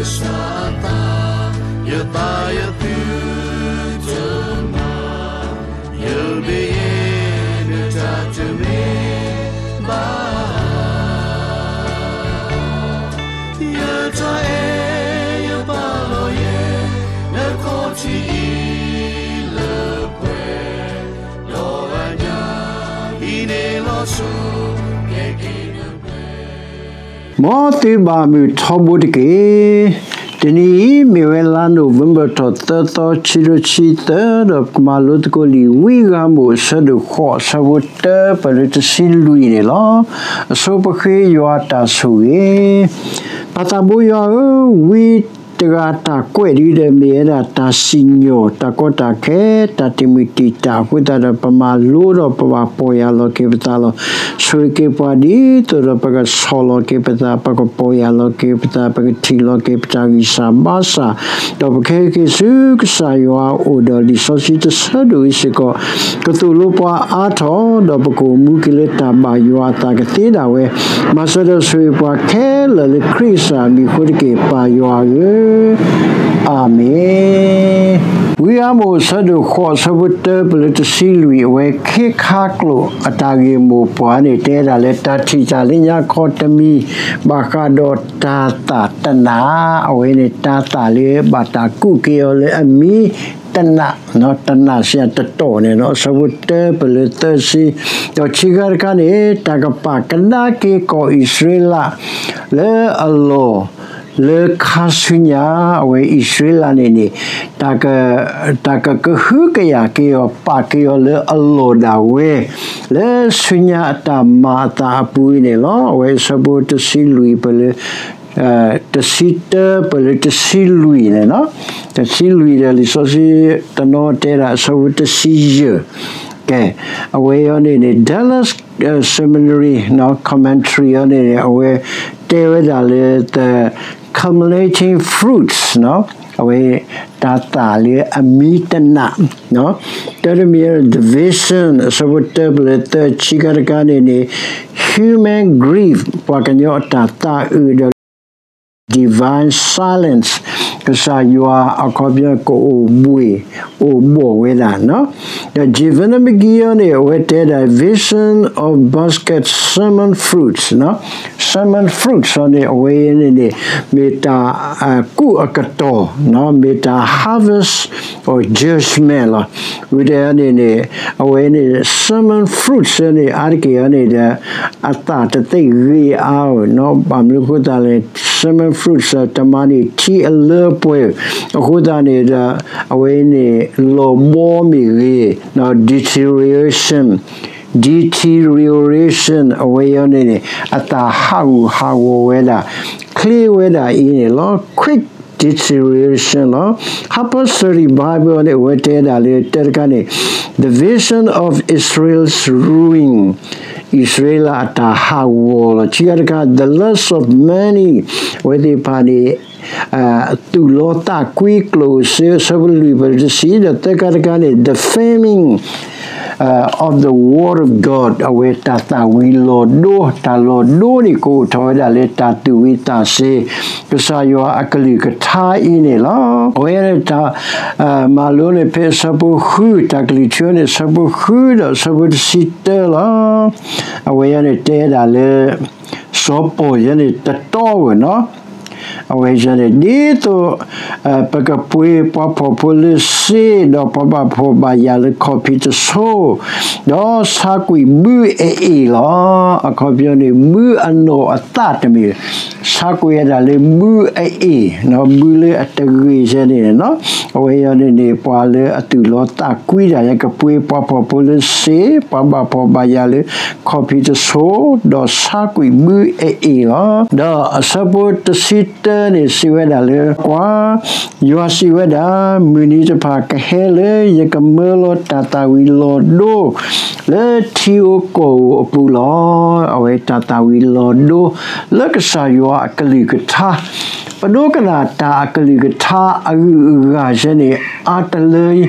ကစၢ်အသး, ယသးယသုတမၤ, ယမ့ၢ်ယဲ နတၢ်တမ့ၢ်ဘၣ် ယတၢ်အဲၣ်ယပာ်လီၤယဲ နခီၣ်ထံးအံၤလၢပှဲၤ, ဒီးအညၣ်ဟံးန့ၢ်လီၤဆူ ကဲက့ၤနပှဲၤ မ်သုဘၣ်မုာ်ထီဘိတက့ၢ်. တနံၤအံၤမ့ၢ်ဝဲလါနိၣ်ဝ့ဘၢၣ်ထီၣ်သၢသီ ခံကထိခံဆံသၢ ဒီးပကမၤလိသကိးလံာ်ဝံဧၤမိၣ် အဆၢဒိၣ်ဃိး အဆၢဖိတၢပၢၢ်လၢတဆံလွံၢ်န့ၣ်လီၤ. အဆိပဃ့ယွၤအတၢ်ဆိၣ်ဂ့ၤ ပၢ်သးဘိယွၤဧၢ, ဝံတဂၤအတၢ်ကွဲးဒ်ဒီး မ့ၢ်ဝဲဒၣ်တၢ်စံၣ်ညီၣ်, တၢ်ကီတၢ်ခဲ, တၢ်တံာ်မုၢ်တံာ်တာ်အဃိသတးဒီး ပမၤလိဒီးပဘၣ်ပီၢ်ယၢ်လီၤက့ၤပသးလီၤ. ဆိၣ်ဂ့ၤက့ၤပှၤဒ်သိးဒီး ပကဆီၣ်လီၤက့ၤပသး, ပကပီၢ်ယၢ်လီၤက့ၤပသး, ပကထံၣ်လီၤက့ၤပတၢ်ဂံၢ်စၢ်ဘါစၢ်, ဒီးပကဟဲက့ၤဆူကစၢ်ယွၤအအိၣ်ဒီး လံာ်စီဆှံတဆၢဒိၣ်အံၤစ့ၢ်ကီး ကသိၣ်လိပှၤအါထီၣ်, ဒီးပကအိၣ်မူက့ၤလၢတၢ်ဘၣ်ယွၤအသးကသ့ဒၣ်ဝဲ, မၤစၢၤဒီးဆိၣ်ဂ့ၤပှၤခဲလၢာ်လၢခရံာ်ကစၢ်အမံၤအဃိတက့ၢ်, ပၢ်ယွၤဧၢ, အၤမ့ၣ်. ဝံဧၤမိၣ်အဆၢဒိၣ်ဃိး အဆၢဖိတၢပၢၢ်လၢတဆံလွံၢ် အဝဲခ့ခါကျိာ်အတၢ်ဂ့ၢ်မိၢ်ပှၢ်န့ၣ် တဲဒၣ်လၢတၢ်ထံၣ်တၢ်လၢညါခီတမံၤ ဘၣ်ဃးဒီးတၤသၣ်တနၣ်, အဝဲန့ၣ်တၤသၣ်လၢဘၣ်တၢ်ကူးက့ၤအီၤလၢအမံၤတနၣ်, တနၣ်စံးတတီၢ်န့ၣ်လီၤ. အဆၢဖိတၢပၢၢ်လၢသၢဆံ, ဒီးခံခါတခါန့ၣ် တၢ်ကပာ်ကဒါက့ၤကီၢ်အံၣ်စရ့လး လၢအလီၢ် လၢခါဆူညါ, အဝဲအံၣ်စရ့လးန့ၣ်န့ၣ် တၢ်က တၢ်ကကဟုကယာ်က့ၤအီၤ ပာ်က့ၤအီၤလၢအလီၢ်ဒၣ်ဝဲ လၢဆူညါအတၢ်မၤအသးအပူၤအံၤန့ၣ်လီၤ. အဝဲအဆၢဖိတဆံလွံၢ်ပၢၢ်လၢ တဆံတၢပၢၢ်လၢတဆံလွံၢ်န့ၣ်လီၤ. တဆံလွံၢ်ဒီးလံာ်စီဆှံတနီၤတဲဒၣ်အဆၢဖိတဆံယဲၢ်, ကဲ, အဝဲအံၤန့ၣ်န့ၣ် Dallas Seminary commentary အံၤန့ၣ်န့ၣ် အဝဲတဲဝဲဒၣ်လၢ the culminating fruits အဝဲတၤသၣ်လၢအမံၤတနၣ်, တၢ်တမံၤ the vision အဆၢဖိတၢပၢၢ်လၢသၢ ခံခါတခါန့ၣ်န့ၣ် human grief ပှၤကညီအတၢ်သးအုးဒီး divine silence ကစၢ်ယွၤအခီပညီကအိၣ်ဘှံး အိၣ်ဘှီၣ်ဝဲဒၣ်, ဒီး Jevon McGee အံၤန့ၣ် အဝဲတဲဒၣ် vision of basket sermon fruits, sermon fruits အံၤန့ၣ် အဝဲန့ၣ်န့ၣ် မ့ၢ်တၢ်ကူးအကတီၢ်, မ့ၢ်တၢ် harvest or judgment လီၤ. ဝံၤဒီးန့ၣ်န့ၣ် အဝဲန့ၣ် sermon fruits အံၤန့ၣ် အါတက့ၢ်အံၤန့ၣ်ဒီး အသၣ်တသ့ၣ်ဂ့ၤအါအီၤ, ဘၣ်မနုၤအဃိသတးလဲၣ် sermon fruits တမၤန့ၢ်ထံအလၢအပှဲၤအဃိသတးန့ၣ်ဒီး အဝဲန့ၣ် လီၤဘီမ့ၢ်ဂ့ၤ, deterioration, deterioration အဝဲအံၤန့ၣ်န့ၣ် အသၣ်ဟးဂူာ်ဟးဂီၤဝဲဒၣ်, ချ့ဝဲဒၣ်အံၤန့ၣ်လီၤ. quick deterioration လီၤ. Harper's Study Bible န့ၣ် အဝဲတဲဒၣ်လၢ တၢ်တခါန့ၣ် the vision of Israel's ruin, အံၣ်စရ့လးအတၢ်ဟးဂီၤလီၤ. ခံခါတခါ the loss of many, အဝဲသ့ၣ်တဖၣ်န့ၣ် သူၣ်လီသးကွံကျိၣ်စ့ အဆၢဖိလွံၢ်ပၢၢ်တဆံ, ဒီးသၢခါတခါန့ၣ် the famine of the word of God, အဝဲတၢ်သၣ်ဝံၤလီၤဒိ, တၢ်လီၤဒိန့ၣ် ကအိၣ်ထီၣ်ဝဲဒၣ်လၢတၢ်သူၣ်ဝံသးစ့ ကစၢ်ယွၤအကလုၢ်ကထါအံၤန့ၣ်လီၤ. အဝဲတၢ် မၤလိန့ၣ်ဖဲအဆၢဖိဃု, တၢ်ကလုၢ်ထူန့ၣ် အဆၢဖိဃုဒီးအဆၢဖိတဆံတၢလီၤ. အဝဲအံၤန့ၣ်တဲဒၣ်လၢ စီၤပီၣ်ယဲန့ၣ်တတီဧိၤနီၤ, အဝဲန့ၣ် ဒ်သိး ပကပှ့ၤပှၤဖှီၣ်ဖိလၢစ့, ဒီးပှၤဘၣ်ဖှီၣ်ဘၣ်ယာ်လၢခီၣ်ဖံးတဆိ, ဒီးဆါကွံာ်ဘုအအ့ၣ်လီၤ. အခီပညီန့ၣ် ဘုအနီၢ်အသၣ်တမ့ၢ် ဆါကွံာ်ဝဲဒၣ်လၢဘုအအ့ၣ်, ဘုလၢအတဂ့ၤဆဲန့ၣ်, အဝဲအံၤန့ၣ်န့ၣ် ပှၤလၢအသူၣ်လီသးကွံတၢ် ကပှ့ၤပှၤဖှီၣ်ဖိလၢစ့, ပှၤဘၣ်ဖှီၣ်ဘၣ်ယာ်လၢခီၣ်ဖံးတဆိ, ဒီးဆါကွံာ်ဘုအအ့ၣ်လီၤ. ဒီးအဆၢဖိတဆံတၢန့ၣ် စံးဝဲဒၣ်လၢ ကွၢ်, ယွၤစံးဝဲဒၣ်, မုၢ်နံၤတဖၣ်ကဟဲလၢ ယကမၢလီၤတၢ်သၣ်ဝံၤလီၤဒိ လၢထံဧိၤကီၢ်ဧိၤအပူၤလီၤ. အဝဲတၢ်သၣ်ဝံၤလီၤဒိ လၢကစၢ်ယွၤအကလုၢ်ကထါ ပဒိကနၣ်တၢ်အကလုၢ်ကထါအဂုၤအဂၤယဲန့ၣ် အါတလၢ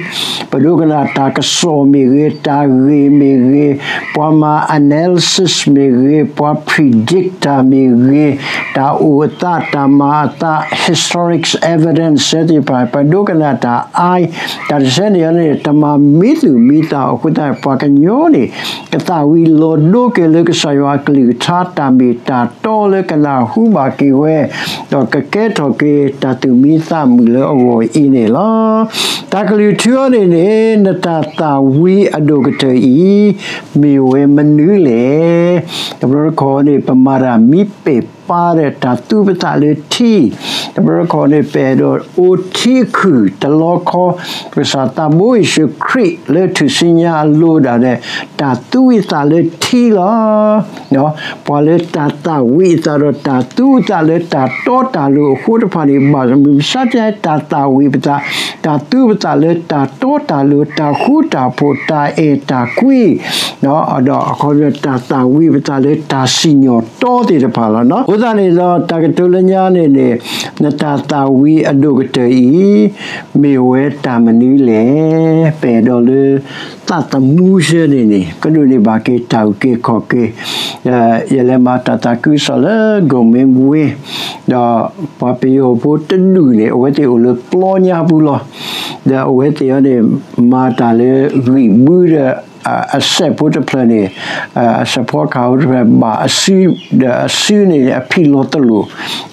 ပဒိကနၣ်တၢ်ကစီၣ်မ့ၢ်ဂ့ၤ, တၢ်ဂ့ၢ်မ့ၢ်ဂ့ၤ, ပှၤမၤ analysis မ့ၢ်ဂ့ၤ, ပှၤ predict တၢ်မ့ၢ်ဂ့ၤ, တၢ်အိၣ်အသး တၢ်မၤအသး historic evidence သ့ၣ်တဖၣ် ပဒိကနၣ်တၢ်အါ, တၢ်တဆဲန့ၣ်န့ၣ် တမၤမံသူၣ်မံသးအဃိသတး ပှၤကညီန့ၣ် ကသးဝံၤလီၤဒိက့ၤလၢကစၢ်ယွၤအကလုၢ်ကထါ တၢ်မ့ၢ်တၢ်တီလၢကနၢ်ဟူဘၣ်က့ၤဝဲ, ဒီးကကဲထီၣ်က့ၤတၢ်သူၣ်မံသးမုာ်လၢအဂီၢ်အံၤန့ၣ်လီၤ. တၢ်ကလုၢ်ထူအံၤန့ၣ်န့ၣ် နတၢ်သးဝံၤအဒိၣ်ကတၢၢ်အံၤ မ့ၢ်ဝဲမနုၤလဲၣ်. တဘျီတခီၣ်န့ၣ် ပမၤတၢ်မံပ့ၢ်ပၢ်ဒီးတၢ်သူပသးလၢထံ, တဘျီတခီၣ်န့ၣ် ပအဲၣ်ဒိးအိၣ်ထံအခုၣ်တလီခီ, ကစၢ်သးဘိယ့ၣ်ၡူးခရံာ်လၢထူၣ်စုညါအလိၤဒၣ်ဒီး တၢ်သူအသးလၢထံလီၤ. ပှၤလၢတၢ်သးဝံၤအသးဒီးတၢ်သူအသးလၢတၢ်တီတၢ်လိၤအဃိတဖၣ်န့ၣ် ဘၣ်မုၢ်မဆါတဟဲတၢ်သးဝံၤပသး, တၢ်သူပသးလၢတၢ်တီတၢ်လိၤ တၢ်ဃူတၢ်ဖိး တၢ်အဲၣ်တၢ်ကွံ ဒီးအခီပညီတၢ်သးဝံၤပသးလၢတၢ်စံၣ်ညီၣ်တီသ့ၣ်တဖၣ်လီၤ. အဃိသတးန့ၣ်ဒီး တၢ်ကတိၤလၢညါန့ၣ်န့ၣ် နတၢ်သးဝံၤအဒိၣ်ကတၢၢ်အံၤ မ့ၢ်ဝဲတၢ်မနုၤလဲၣ်. ပအဲၣ်ဒိးလၢ သးသမူဆၢန့ၣ်န့ၣ် ကဒိးန့ၢ်ဘၣ်က့ၤတၢ်အုၣ်က့ၤခီၣ်က့ၤ, ယလဲၤမၤတၢ်သးခုကစီၣ်လၢ Gombe Way ဒီးပှၤပယီၤဖိတဒူၣ်န့ၣ် အဝဲသ့ၣ်အိၣ်လၢပျီညါပူၤလီၤ. ဒီးအဝဲသ့ၣ်အံၤန့ၣ် မၤတၢ်လၢဂံၢ်ဘုဒီး အစဲးဖိတဖျၢၣ်န့ၣ် အစဲးဖီကဟၣ်ဖိတဖျၢၣ်ဘၣ်အစု, ဒီးအစုန့ၣ် အဖံးလီၤတလိာ်,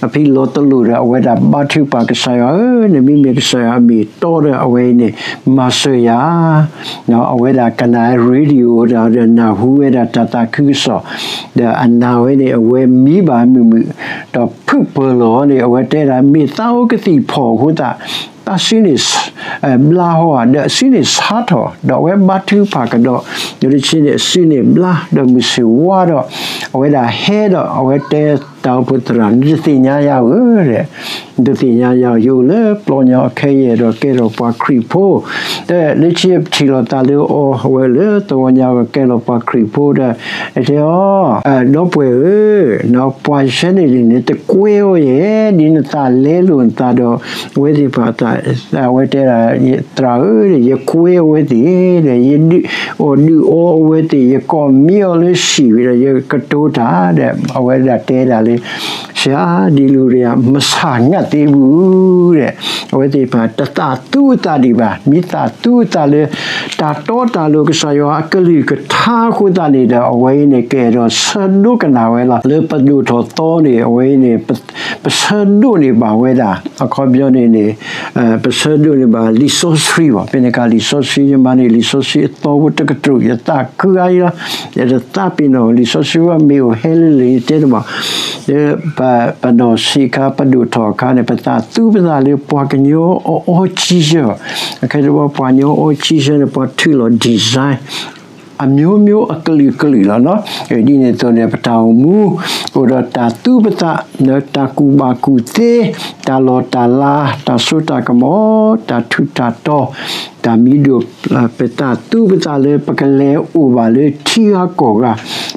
အဖံးလီၤတလိာ်ဒီး အဝဲဒၣ်ဘါထုကဖၣ်ကစၢ်ယွၤဧၢ, နမ့မ့ၢ်ကစၢ်ယွၤအမ့ၢ်တီဒီး အဝဲအံၤန့ၣ် မၤစၢၤယၤ အဝဲဒၣ်ကနၣ် radio ဒီးနၢ်ဟူဝဲဒၣ်တၢ်သးခုကစီၣ်, ဒီးအနာ်ဝဲန့ၣ် အဝဲမံဘၣ်မုာ်မုာ်, ဒီးဖုၣ်ပၢၢ်လီၤန့ၣ် အဝဲတဲဒၣ် မ့ၢ်သးအိၣ်ကသံၣ်ဖီၣ်အဃိသတး အစုန့ၣ် ဘျါဟီဧါ, ဒီးအစုန့ၣ်ဆါထီၣ်, ဒီးအဝဲဘါထုကဖၣ်ကဒီး, ဒီးတဆံန့ၣ် အစုန့ၣ်ဘျါ, ဒီးမုၢ်ဆ့ၣ်ဝါဒီး အဝဲဒၣ်ဟဲဒီး အဝဲတဲတၢ်အိၣ်ဖှိၣ်သရၣ် နတသ့ၣ်ညါယၤဧၢ, နတသ့ၣ်ညါယၤဧၢ, ယအိၣ်လၢပျီညါအီၤခဲအံၤဒီးကဲထီၣ်ပှၤခရံာ်ဖိ, ဒီးလၢခံပထံၣ်လိာ်သးလၢအီၤ အဝဲလၢသဝီညါအီၤကဲထီၣ်ပှၤခရံာ်ဖိဒီး တဲအီၤ, ဒီပုၢ်ဝဲၢ်ဧၢ, ပှၤဆဲန့ၣ်န့ၣ် နတကွဲအီၤယဲ, ဒ်နသးလဲလိာ်နသးဒီး အဝဲသ့ၣ်တဖၣ်အသး, အဝဲတဲဒၣ် သရၣ်ဧၢ, ယကွဲအဝဲသ့ၣ်ဒီး ယဒုးအီၣ်ဒုးအီအဝဲသ့ၣ်, ယကိးမံအီၤလၢဟံၣ်ဝံၤဒီး ယကတိၤတၢ်ဒီး အဝဲဒၣ်တဲဒၣ်လၢ ဆရာ, ဒ်လိၤဒီး မဆါငၢ်သ့ဘူးဒီး အဝဲသ့ၣ်တဖၣ်တသးသူအသးဒံးဘၣ်, မ့ၢ်သးသူအသးလၢ တၢ်တီတၢ်လိၤကစၢ်ယွၤအကလုၢ်ကထါအဃိသတးန့ၣ်ဒီး အဝဲအံၤန့ၣ် ကအဲၣ်ဒိးဆၢဒိးကနၣ်ဝဲလီၤ. လၢပဒိၣ်ထီၣ်သီန့ၣ် အဝဲအံၤန့ၣ် ပဆၢဒိးန့ၢ်ဘၣ်ဝဲဒၣ် အခီပညီန့ၣ်န့ၣ် ပဆၢဒိးန့ၢ်ဘၣ်လံာ်စီဆှံဘၣ်, ဖဲန့ၣ်အခါ လံာ်စီဆှံ ယမၤန့ၢ်လံာ်စီဆှံအသီဖိတကတြူၢ် ယသးခုအါအံၤလီၤ. ယတသးပ့ၤနီၣ် လံာ်စီဆှံဘၣ် မ့ၢ်အိၣ်ဟဲလၢလၢယတဲတဘၣ်. ပနီၢ်ဆံးခါ ပဒိၣ်ထီၣ်အခါန့ၣ် ပသးသူပသးလၢပှၤကညီအီအီကံယၢ, အခဲတဘျီပှၤကညီအီအီကံယၢန့ၣ် ပှၤထုးလီၤ design အမျိုးမျိုး အကလုာ်ကလုာ်လီၤ. ဒ်န့ၣ်အသိးန့ၣ် ပတၢ်အိၣ်မူ အိၣ်ဒီးတၢ်သူပသး, ဒီးတၢ်ကူၣ်ဘၣ်ကူၣ်သ့, တၢ်လီၢ်တၢ်လၤ, တၢ်စိတၢ်ကမီၤ, တၢ်ထူးတၢ်တီၤ, တၢ်မံၤဒိၣ်, ပသးသူပသးလၢပကလဲၤအိၣ်ဘၣ်လၢထံဂၤကီၢ်ဂၤ,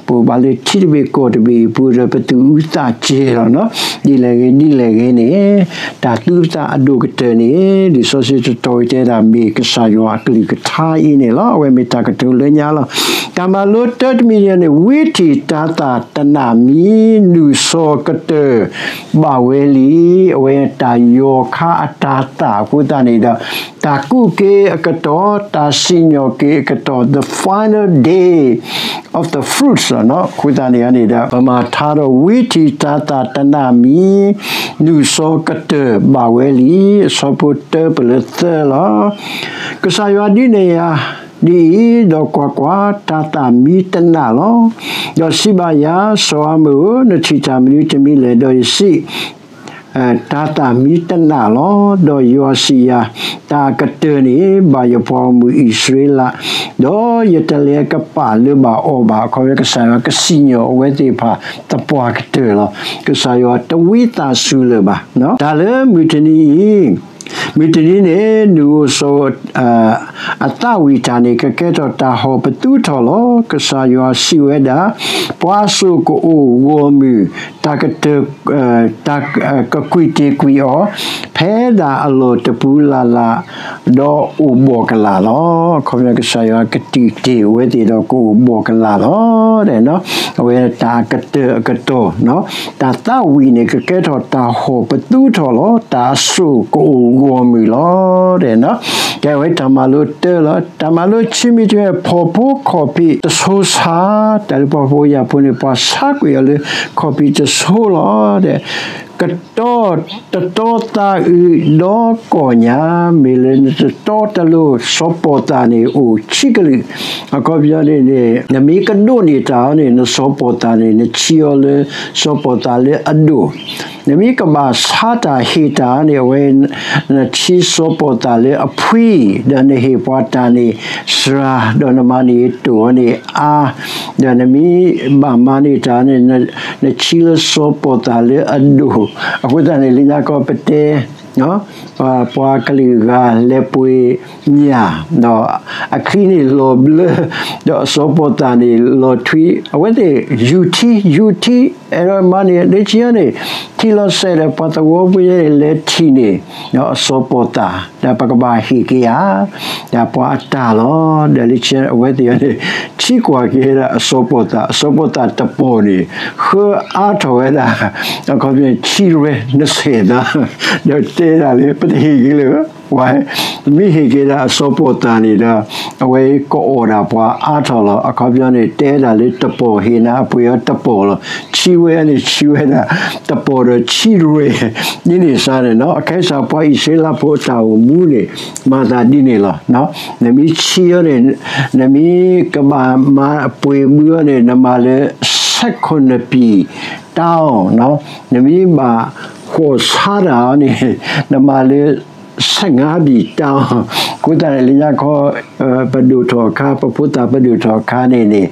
ပအိၣ်ဘၣ်လၢထံတဘ့ၣ်ကီၢ်တဘ့ၣ်အပူၤဒီး ပသူၣ်အုးသးကဲၤလီၤ. ဒ်လဲၣ်ဂ့ၤ ဒ်လဲၣ်ဂ့ၤန့ၣ် တၢ်သူပသးအဒိၣ်ကတၢၢ်န့ၣ် လံာ်စီဆှံတတီၤအံၤတဲဒၣ် မ့ၢ်ကစၢ်ယွၤအကလုၢ်ကထါအံၤန့ၣ်လီၤ. အဝဲမ့ၢ်တၢ်ကတိၤလၢညါလီၤ. တၢ်မၤလိတၢ်တမံၤန့ၣ် ဝံထံၣ်တၤသၣ်တနၢ်မံၤ နုာ်စီၤကတၢၢ်ဘၣ်ဝဲလံ. အဝဲတၢ်ယီၤခါအတၤသၣ်အဃိသတးန့ၣ်ဒီး တၢ်ကူးက့ၤအကတီၢ်, တၢ်စံၣ်ညီၣ်က့ၤအကတီၢ်, the final day of the fruits လီၤ. အဃိသတးန့ၣ်န့ၣ်ဒီး ပမၤထါဒီး ဝံထံၣ်တၤသၣ်တနၢ်မံၤ နုာ်စီၤကတၢၢ်ဘၣ်ဝဲလံ. အဆၢဖိတၢပလၢသၢလီၤ. ကစၢ်ယွၤဒုးနဲၣ်ယၤဒ်အံၤ, ဒီးကွၢ်ကွၢ်, တၤသၣ်မံၤတနၣ်လီၤ. ဒီးစံးဘၣ်ယၤ, စီၤအၤမုၣ်ဧၢ, နထံၣ်တၢ်မနုၤတမံၤလဲၣ်. ဒီးယစံး, တၤသၣ်မံၤတနၣ်လီၤ. ဒီးယွၤစံးယၤ, တၢ်အကတၢၢ်န့ၣ် ဘၣ်ယပှၤဂီၢ်မုၢ်အံၣ်စရ့လး, ဒီးယတလဲၤကပာ်လၢၤဘၣ်အီၤဘၣ်. အခီပညီကစၢ်ယွၤကစံၣ်ညီၣ်အဝဲသ့ၣ်တဖၣ်သပှၢ်ကတၢၢ်လီၤ. ကစၢ်ယွၤတဝံသးစူၤလၢၤဘၣ်. တၢ်လၢမုၢ်တနံၤအံၤ မုၢ်တနံၤန့ၣ် နုၢ်အိၣ်စီၤ အသးဝံၣ်တၢ်န့ၣ် ကကဲထီၣ်တၢ်ဟီၣ်ပသူထီၣ်လီၤ. ကစၢ်ယွၤစံးဝဲဒၣ်, ပှၤအစိၣ်ကအိၣ်ဂီၢ်မုၢ် တၢ်ကတၢၢ် တၢ်ကကွံာ်တ့ၢ်ကွံာ်အီၤ ဖဲဒၣ်အလီၢ်တပူၤလၢ်လၢ် ဒီးအိၣ်ဘှီၣ်ကလာ်လီၤ. အခီပညီကစၢ်ယွၤကတံာ်တ့ၢ်အဝဲသ့ၣ်ဒီးကအိၣ်ဘှီၣ်ကလာ်လီၤ. အဝဲတၢ်ကတၢၢ်အကတီၢ် တၢ်သးဝံၣ်န့ၣ် ကကဲထီၣ်တၢ်ဟီၣ်ပသူထီၣ်လီၤ. တၢ်အစိၣ်ကအိၣ်ဂီၢ်မုၢ်လီၤ. ကဲဝဲတၢ်မၤလိတၢလီၤ. တၢ်မၤလိဆံမံၤတမံၤ ဖှီၣ်ဖိခီၣ်ဖံးတစိၤဆါ, တၢ်လၢပှၤဖိယာ်ဖိန့ၣ် ပှၤဆါကွံာ်အီၤလၢခီၣ်ဖံးတစိၤလီၤ. ကတီတတီသးအုးဒီးကီၢ်ညါ, မ့ၢ်လၢနတတီတလိၤ စီၤပီၣ်သၣ်န့ၣ်အိၣ်ဆံကလုာ်. အခီပညီန့ၣ်န့ၣ် နမ့ၢ်ကဒိးန့ၢ်တၢ်အီၤန့ၣ် နစီၤပီၣ်သၣ်န့ၣ် နဆံးအီၤလၢ စီၤပီၣ်သၣ်လၢအဒိၣ်, နမ့ၢ်ကဘၣ်ဆါတၢ်ဟ့ၣ်တၢ်န့ၣ် အဝဲ နဆံးစီၤပီၣ်သၣ်လၢအဖှံ, ဒီးနဟ့ၣ်ပှၤတၢ်န့ၣ် စှၤ, ဒီးနမၤန့ၢ်တိၢ်အီၤန့ၣ်အါ, ဒီးနမ့ၢ်ဘၣ်မၤန့ၢ်တၢ်န့ၣ် နဆံးလၢစီၤပီၣ်သၣ်လၢအဒိၣ်. အဃိသတးန့ၣ် လၢညါခီပတဲ ပှၤကလုာ်ဂၤလဲၤပှ့ၤညၣ်, ဒီးအချံန့ၣ်လီၤဘျၢ, ဒီးအစီၤပီၣ်သၣ်န့ၣ်လီၤထွံ, အဝဲသ့ၣ်ယူၤထံ ယူၤထံ, အဲၣ်ဒိးမၤန့ၢ်ဒ်ဆံန့ၣ်, ထံလီၤစဲးဒီးပှၤသဝီဖိန့ၣ် လဲၤထံၣ်န့ၣ် အစီၤပီၣ်သၣ်, ဒီးပကဘၣ်ဟ့ၣ်က့ၤဧါ, ဒီးပှၤအတၢ်လီၤ. ဒီးလၢဆံအဝဲသ့ၣ်န့ၣ် ဆံးကွၢ်က့ၤဝဲဒၣ်အစီၤပီၣ်သၣ်, အစီၤပီၣ်သၣ်တပီၢ်န့ၣ် ဃၢအါထီၣ်ဝဲဒၣ် အခီပညီ ဆံးရဲနဆဲးသး, ဒီးတဲဒၣ်လၢ ပတဟ့ၣ်က့ၤလၢၤ, ပှၤ မ့ၢ်ဟ့ၣ်က့ၤဒၣ်အစီၤပီၣ်သၣ်န့ၣ်ဒီး အဝဲကအီၣ်ဒၣ်ပှၤအါထီၣ်လီၤ. အခီပညီန့ၣ် တဲဒၣ်လၢတပီၢ်ဟ့ၣ်နၤအပှ့ၤအီၤတပီၢ်လီၤ. ဆံးဝဲန့ၣ် ဆံးဝဲဒၣ်တပီၢ်ဒီးဆံးရဲ, ဒ်န့ၣ်စ့ၢ်န့ၣ်နီၤ အခဲစးပှၤအံၣ်စရ့လးဖိအတၢ်အိၣ်မူန့ၣ် မၤသးဒ်န့ၣ်လီၤ. နမ့ၢ်ဆံးအီၤန့ၣ် နမ့ၢ်ကဘၣ်မၤအပှ့ၤဘုအီၤန့ၣ် နမၤလၢ ဆယ့်ခုနစ်ပြည် တောင်း, နမ့ၢ်ဘၣ်ဃိးဆါတၢ်အီၤန့ၣ် နမၤလၢ ဆယ့်ငါးပြည် တောင်း. အဃိသတးန့ၣ် လၢညါခီ ပဒိၣ်ထီၣ်အခါ ပဖိသၣ်ပဒိၣ်ထီၣ်အခါန့ၣ်န့ၣ်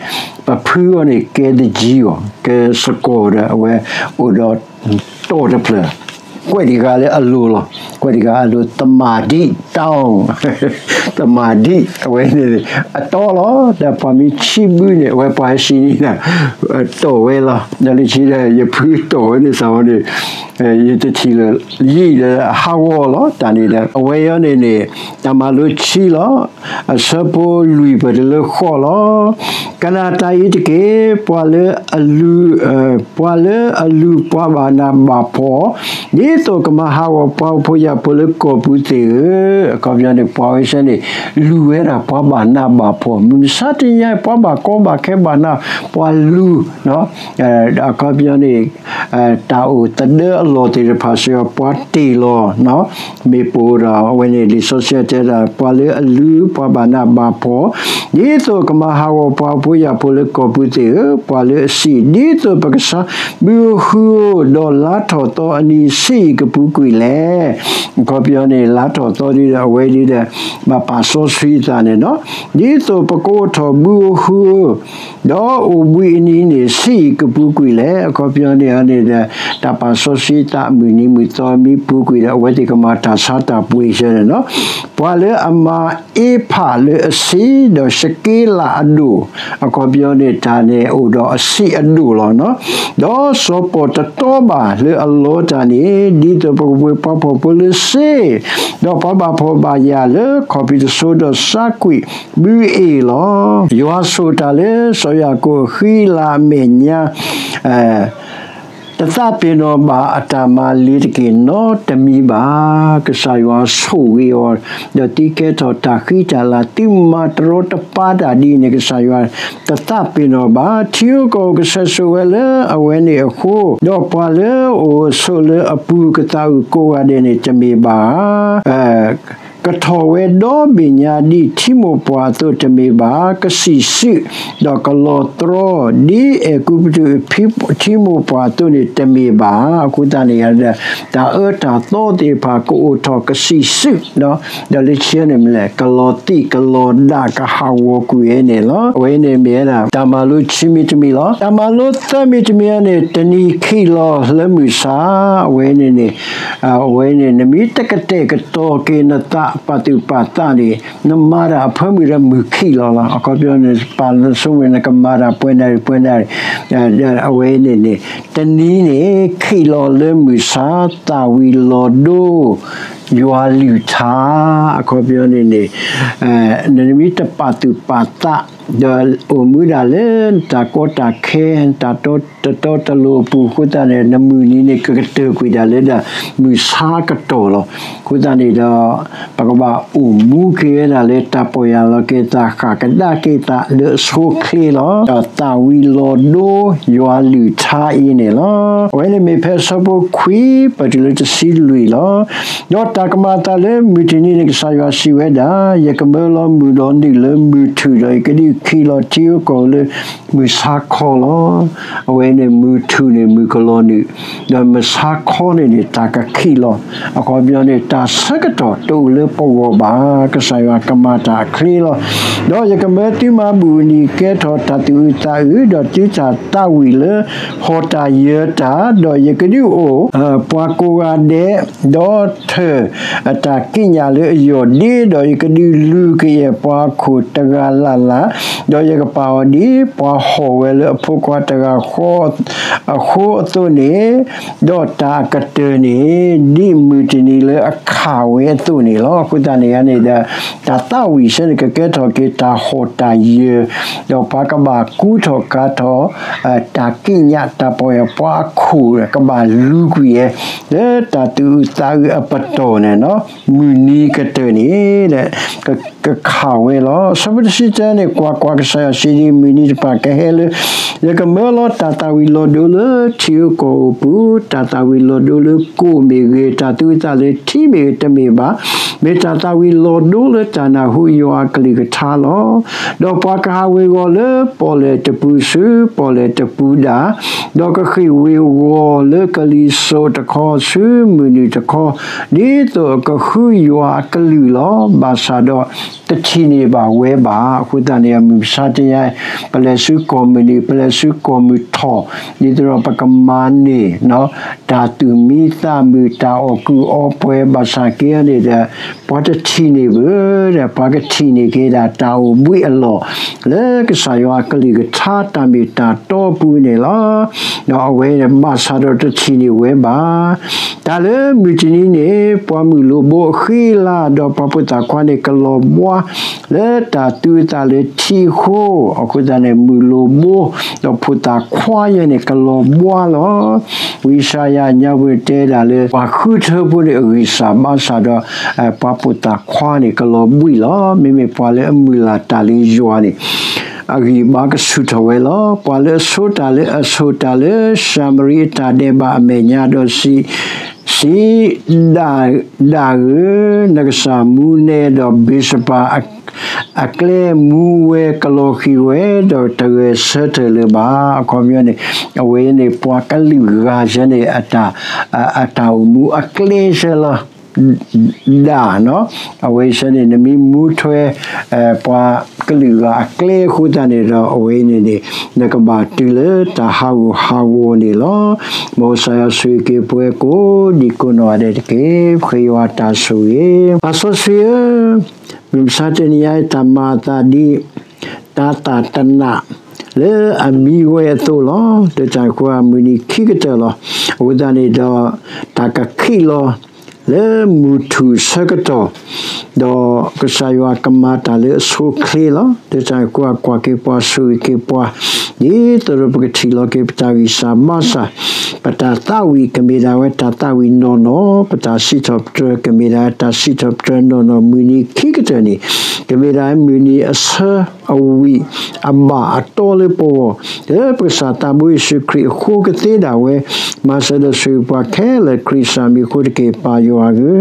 ပဖုအီၤန့ၣ် ကဲသကံးအီၤ ကဲစကီးဒီး အဝဲအိၣ်ဒီးတီၢ်တဖျၢၣ် ကွဲးတဂၤလၢအလိၤလီၤ. ကွဲးတဂၤအလိၤ သမၣ်ဒံး တောင်း, သမၣ်ဒံး အဝဲန့ၣ် အတီလီၤ. ဒီးပှၤမ့ၢ်ဆံးဘုန့ၣ် အဝဲပှၤဟဲဆံးန့ၣ် တီၢ်ဝဲလီၤ. ဒီးလၢခံဒီး ယဖုတီၢ်ဝဲန့ၣ် စးဝဲန့ၣ် ယတထံၣ်လၢ ယံာ်ဒီးဟးဂီၤလီၤ. တၢ်န့ၣ်ဒီး အဝဲအံၤန့ၣ်န့ၣ် တၢ်မၤလိဆံးလီၤ. အဆၢဖိလွံၢ်ပၢၢ်တလၢဃိးလီၤ. ကနၣ်တၢ်အံၤတက့ၢ်, ပှၤလၢအလူၤ ပှၤလၢအလူၤပှၤဘၣ်နးဘၣ်ဖှီၣ်, ဒ်သိးကမၤဟးဂီၤပှၤဖိယာ်ဖိလၢကီၢ်ပူၤသ့ၣ်ဧၢ, အခီပညီန့ၣ် ပှၤဝဲဆၢန့ၣ် လူၤဝဲဒၣ်ပှၤဘၣ်နးဘၣ်ဖှီၣ်, မုၢ်မဆါတနံၤညါ ပှၤဘၣ်ကီဘၣ်ခဲဘၣ်နး ပှၤလူၤ အခီပညီန့ၣ် တၢ်အိၣ်သဒၢအလီၢ်သ့ၣ်တဖၣ်စ့ၢ်ကီး ပှၤတ့ၢ်လီၤ မ့ၣ်ပိၢ်ဒီး အဝဲန့ၣ် လံာ်စီဆှံတဲဒၣ် ပှၤလၢအလူၤ ပှၤဘၣ်နးဘၣ်ဖှီၣ်, ဒ်သိးကမၤဟးဂီၤပှၤဖိယာ်ဖိလၢကီၢ်ပူၤသ့ၣ်ဧၢ, ပှၤလၢအဆံး, ဒ်သိးပကဆါဘုဧိၤဟုဧိၤ, ဒီးလါထီၣ်သီအနံၤဆံးအံၤကပူၤကွံာ်လဲၣ်. အခီပညီန့ၣ် လါထီၣ်သီဒ်ဒီး အဝဲဒ်ဒီး ဘၣ်ပာ်စီဆှံအသးန့ၣ်နီၤ, ဒ်သိးပကအိးထီၣ်ဘုဧိၤဟုဧိၤ ဒီးအိၣ်ဘှံးအနံၤန့ၣ် ဆံးအံၤကပူၤကွံာ်လဲၣ်. အခီပညီန့ၣ်န့ၣ်ဒီး တၢ်ပာ်စီဆှံသးမုၢ်နံၤမုၢ်သီမ့ၢ်ပူၤကွံာ်ဒီး အဝဲသ့ၣ်ကမၤတၢ်ဆါတၢ်ပှ့ၤဆၢန့ၣ်နီၤ, ပှၤလၢအမၤအ့ဖးလၢအဆံး ဒီးၡက့လးအဒိၣ်, အခီပညီန့ၣ် တၢ်န့ၣ်အိၣ်ဒီးအဆံးအဒိၣ်လီၤနီၤ, ဒီးစီၤပီၣ်တတီဘၣ်လၢအလီတၢ်န့ၣ် ဒ်သိးပကပှ့ၤပှၤဖှီၣ်ဖိလၢစ့, ဒီးပှၤဘၣ်ဖှီၣ်ဘၣ်ယာ်လၢခီၣ်ဖံးတစိၤ ဒီးဆါကွံာ် ဘုအ့ၣ်လီၤ. ယွၤဆိၣ်တၢ်လၢစီၤယၤကိာ်အဃံလၤအမဲာ်ညါ, တသးပ့ၤနီၣ်ဘၣ်အတၢ်မၤလ့ၤတက့ၢ်နီတမံၤဘၣ်. ကစၢ်ယွၤဆိၣ်ဂ့ၤအီၤ, ဒီးသုကဲထီၣ်တၢ်ဃံတၢ်လၤ သုမၤတရီတပါတၢ်ဒ်န့ၣ် ကစၢ်ယွၤတသးပ့ၤနီၣ်ဘၣ်. ထံဧိၤကီၢ်ဧိၤကဆှဲဆိးဝဲလၢအဝဲန့ၣ်အဃိ, ဒီးပှၤလၢအအိၣ်ဆိးလၢအပူၤကသးအုးကိးဂၤဒဲးန့ၣ် တမ့ၢ်ဘၣ်ဧါ. အဲ ကထီၣ်ဝဲဒီဘ့ၣ်ညါဒ်ထံမိၢ်ပှၢ်အသိးတမ့ၢ်ဘၣ်, ကစံၣ်စုာ်, ဒီးကလီၤတြီ, ဒ်အဲၤကူပတူးအထံမိၢ်ပှၢ်အသိးန့ၣ်တမ့ၢ်ဘၣ်. အဃိသတးန့ၣ် တၢ်အၢတၢ်သီသ့ၣ်တဖၣ်ကအိၣ်ထီၣ်ကစံၣ်စုာ်, ဒီးလၢခံန့ၣ်မ့ၢ်လဲၣ် ကလီၤတံၢ်ကလီၤဒၣ်ကဟးဂီၤကွံာ်ဝဲန့ၣ်လီၤ. အဝဲန့ၣ်မ့ၢ်ဝဲဒၣ် တၢ်မၤလိခံမံၤတမံၤလီၤ. တၢ်မၤလိသၢမံၤတမံၤန့ၣ် တနံၤခံးလီၤလၢမုၢ်ဆါ, အဝဲန့ၣ်န့ၣ် အဝဲန့ၣ် နမ့ၢ်တကတဲာ်ကတီၤက့ၤနသးပာ်သူၣ်ပာ်သးန့ၣ် နမၤတၢ်အဖၢမုၢ်ဒီးမုၢ်ခံးလီၤလီၤ. အခီပညီန့ၣ် ပာ်လၢနဆိကမိၣ် နကမၤတၢ်ပှဲၤနၣ်ရံၣ်ပှဲၤနၣ်ရံၣ်, အဝဲန့ၣ်န့ၣ် တနံၤန့ၣ် ခံးလီၤလၢမုၢ်ဆါ သၣ်ဝံၤလီၤဒိ ယွၤလုၢ်ထါ, အခီပညီန့ၣ်န့ၣ် နမ့ၢ်တပာ်သူၣ်ပာ်သး ဒီးအိၣ်မူဒၣ်လၢတၢ်ကီတၢ်ခဲ တၢ်တီတတီတလိၤအပူၤအဃိသတးန့ၣ် နမုၢ်နံၤန့ၣ် ကကတၢၢ်ကွံာ်ဒၣ်လၢဒၣ်မုၢ်ဆါကတီၢ်လီၤ. အဃိသတးန့ၣ်ဒီး ပကဘၣ်အိၣ်မူက့ၤဝဲဒၣ်လၢတၢ်ပီၢ်ယၢ်လီၤက့ၤသး ဃၣ်ကဒါက့ၤသးလၢအဆိအချ့လီၤ. ဒီးသၣ်ဝံၤလီၤဒိ ယွၤလုၢ်ထါအံၤန့ၣ်လီၤ. အဝဲန့ၣ်မ့ၢ်ဖဲအဆၢဖိခွံ ပတုၤလၢတဆံလွံၢ်လီၤ. ဒီးတၢ်ကမၤအသးလၢမုၢ်တနံၤန့ၣ် ကစၢ်ယွၤစံးဝဲဒၣ်, ယကမၢလီၤမုၢ်ဒီနုာ်လၢမုၢ်ထူၣ်, ဒီးယကဒုးခံးလီၤထံဧိၤကီၢ်ဧိၤလၢမုၢ်ဆါခီလီၤ. အဝဲန့ၣ်မုၢ်ထူၣ်န့ၣ်မုၢ်ကလီၤနုာ်, ဒီးမုၢ်ဆါခီန့ၣ်န့ၣ် တၢ်ကခံးလီၤ. အခီပညီန့ၣ် တၢ်ဆၢကတီၢ်တအိၣ်လၢပဂီၢ်ဘၣ်, ကစၢ်ယွၤကမၤတၢ်အချ့လီၤ. ဒီးယကမၢသုမၤဘူၣ်အနံၤကဲထီၣ်တၢ်သူၣ်အုးသးအုး, ဒီးသုတၢ်သးဝံၣ်လၢဟီၣ်တၢ်ယၢၤတၢ်, ဒီးယကဒုးအိၣ် ပှၤကိးဂၤဒဲး, ဒီးထၢၣ်အတၢ်ကံးညာ်လၢအယီၢ်ဒ့, ဒီးယကဒုးလူၤကယဲၢ်ပှၤအခိၣ်တဂၤလၢ်လၢ်, ဒီးယကပာ်အီၤဒ်ပှၤဟီၣ်ဝဲလၢအဖိခွါတဂၤဃီအဃိအသိးန့ၣ်, ဒီးတၢ်အကတၢၢ်န့ၣ် ဒ်မုၢ်တနံၤလၢအခၣ်ဝဲအသိးန့ၣ်လီၤ. အဃိသတးန့ၣ်န့ၣ်ဒီး တၢ်သးဝံၣ်ဆၢန့ၣ် ကကဲထီၣ်က့ၤတၢ်ဟီၣ်တၢ်ယၢၤ, ဒီးပှၤကဘၣ်ကူထီၣ်ကၤထီၣ် တၢ်ကံးညာ်တၢ်ပီၢ်ယၢ် ပှၤအခိၣ်ကဘၣ်လူၤကွံာ်ယဲ လၢတၢ်သူၣ်အုးသးအုးအပတီၢ်န့ၣ် မုၢ်နံၤကတၢၢ်န့ၣ် ကခးဝဲလီၤ. အဆၢဖိတဆံတၢန့ၣ် ကွၢ်ကွၢ်, ကစၢ်ယွၤစံးဒ်အံၤ, မုၢ်နံၤတဖၣ်ကဟဲလၢ ယကမၢလီၤတၢ်သၣ်ဝံၤလီၤဒိလၢထံဧိၤကီၢ်ဧိၤအပူၤ, တၢ်သၣ်ဝံၤလီၤဒိလၢကိၣ်မ့ၢ်ဂ့ၤ, တၢ်သူၣ်အုးသးအုးလၢထံမ့ၢ်ဂ့ၤတမ့ၢ်ဘၣ်, မ့ၢ်တၢ်သၣ်ဝံၤလီၤဒိလၢတၢ်နၢ်ဟူယွၤအကလုၢ်ကထါလီၤ. ဒီးပှၤကဟးဝ့ၤဝီၤလၢပီၣ်လဲၣ်တပူၤဆူပီၣ်လဲၣ်တပူၤဒၣ်, ဒီးကဃ့ၢ်ဝ့ၤဝီၤလၢကလံၤစိးတခီဆူမုၢ်နုာ်တခီ, ဒ်သိးအကဃုယွၤအကလုၢ်လီၤ. ဘၣ်ဆၣ်ဒီးတထံၣ်န့ၢ်ဘၣ်ဝဲဘၣ်. အဃိသတးန့ၣ် မုၢ်မဆါတနံၤ ပလဲၤဆူကီၢ်မုၢ်နုာ်, ပလဲၤဆူကီၢ်မုၢ်ထီၣ်, ဒ်သိးဒီးပကမၤန့ၢ် တၢ်သူၣ်မံသးမုာ်, တၢ်အီၣ်ကုးအီပှဲၤ, ဘၣ်ဆၣ်က့န့ၣ်ဒီး ပှၤတထံၣ်န့ၢ်ဘၣ်ဒီး ပှၤကထံၣ်န့ၢ်က့ၤဒၣ်တၢ်အိၣ်ဘှံးအလီၢ် လၢကစၢ်ယွၤအကလုၢ်ကထါတၢ်မ့ၢ်တၢ်တီအပူၤန့ၣ်လီၤ. ဒီးအဝဲဘၣ်ဆၣ်ဒီးတထံၣ်န့ၢ်ဝဲဘၣ်. တၢ်လၢမုၢ်တနံၤန့ၣ် ပှၤမုၢ်လိၣ်ဘိအဃံအလၤ, ဒီးပှၤဖိသၣ်ခွါန့ၣ်ကလီၤဘှါ လၢတၢ်သူအုးသးအုးလၢထံအဃိ, အဃိသတးန့ၣ် မုၢ်လိၣ်ဘိ ဒီးဖိသၣ်ခွါယဲန့ၣ် ကလီၤဘှါလီၤ. ဝံယၡါယၤညါပူၤတဲဒၣ်လၢ ပှၤဃုထၢဖိန့ၣ်အဂံၢ်စၢ်ဘါစၢ်ဒီး ပှၤဖိသၣ်ခွါန့ၣ် ကလီၤဘှံးလီၤ. မ့မ့ၢ်ပှၤလၢအမုၢ်လၢ်တၢ်လၢယွၤန့ၣ် အဂံၢ်ဘါကဆူၣ်ထီၣ်ဝဲလီၤ. ပှၤလၢအဆိတၢ်လၢအဆိၣ်တၢ်လၢ ၡၤမရံအတၢ်ဒဲးဘးအမဲာ်ညါဒီးစံး, စံး, ဒၣ်ဧၢ, နကစၢ်မူနဲဒီးဘ့းစပၤ အကျဲမူဝဲကလီၤဃံၤဝဲ, ဒီးတဂဲၤဆၢထၢၣ်လၢၤဘၣ်. အခီပညီန့ၣ် အဝဲန့ၣ် ပှၤကလုာ်ဂၤစဲန့ၣ် အတၢ်အိၣ်မူအကျဲစဲလီၤ. ဒၣ်, အဝဲစဲန့ၣ် နမ့ၢ်မူထွဲ ပှၤကလုာ်ဂၤအကျဲအဃိသတးန့ၣ်ဒီး အဝဲန့ၣ်န့ၣ် နကဘၣ်တုၤလၢတၢ်ဟးဂူာ်ဟးဂီၤန့ၣ်လီၤ. မ်ကစၢ်ယွၤဆိၣ်ဂ့ၤက့ၤပှၤကိးဒံကိးနီၢ်ဂၤဒဲးတက့ၢ်. ပဃ့ယွၤတၢ်ဆိၣ်ဂ့ၤ. သးစီဆှံဧၢ, မုၢ်မဆါတနံၤအံၤ တၢ်မၤအသးဒ် တၤသၣ်တနၣ် လၢအမံဝဲအသိးလီၤ. လၢတၢ်န့ၣ်အဃိ မုၢ်နံၤခံကတၢၢ်လီၤ. အဃိသတးန့ၣ်ဒီး တၢ်ကခံးလီၤ လၢမုၢ်ထူၣ်ဆၢကတီၢ်, ဒီးကစၢ်ယွၤကမၤတၢ်လၢအဆိအချ့လီၤ. လၢတၢ်န့ၣ်အဃိ ကွၢ်က့ၤပှၤ ဆိၣ်ဂ့ၤက့ၤပှၤ, ဒ်သိးဒီးပကထံၣ်လီၤက့ၤပတၢ်ဂံၢ်စၢ်ဘါစၢ်, ပတၢ်သးဝံၣ်ကမ့ၢ်ဒၣ်ဝဲတၢ်သးဝံၣ်နီၢ်နီၢ်, ပတၢ်စံးထီၣ်ပတြၢၤကမ့ၢ်ဒၣ်ဝဲတၢ်စံးထီၣ်ပတြၢၤနီၢ်နီၢ်, မုၢ်နံၤခံကတၢၢ်န့ၣ် ကမ့ၢ်ဒၣ်မုၢ်နံၤအဆၢ အဝံၣ်အဘၣ်အတီလၢပဂီၢ်, လၢပကစၢ်သးဘိယ့ၣ်ၡူးခရံာ်အဃိကသ့ဒၣ်ဝဲ, မၤစၢၤဒီးဆိၣ်ဂ့ၤပှၤခဲလၢာ် ခရံာ်စၢ်မံၤအဃိတက့ၢ် ပၢ်ယွၤဧ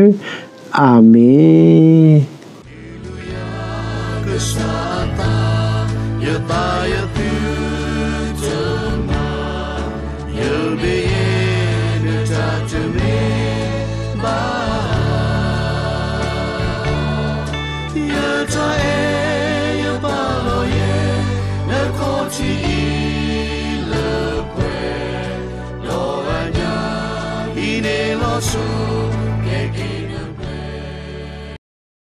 ၢ. အၤမ့ၣ်. ကစၢ်အသး ယသးယသုတမၤ, ယမ့ၢ်ယဲ နတၢ်တမ့ၢ်ဘၣ်. ယတၢ်အဲၣ်ယပာ်လီၤယဲ နခီၣ်ထံးအံၤလၢပှဲၤ, ဒီးအညၣ်ဟံးန့ၢ်လီၤဆူ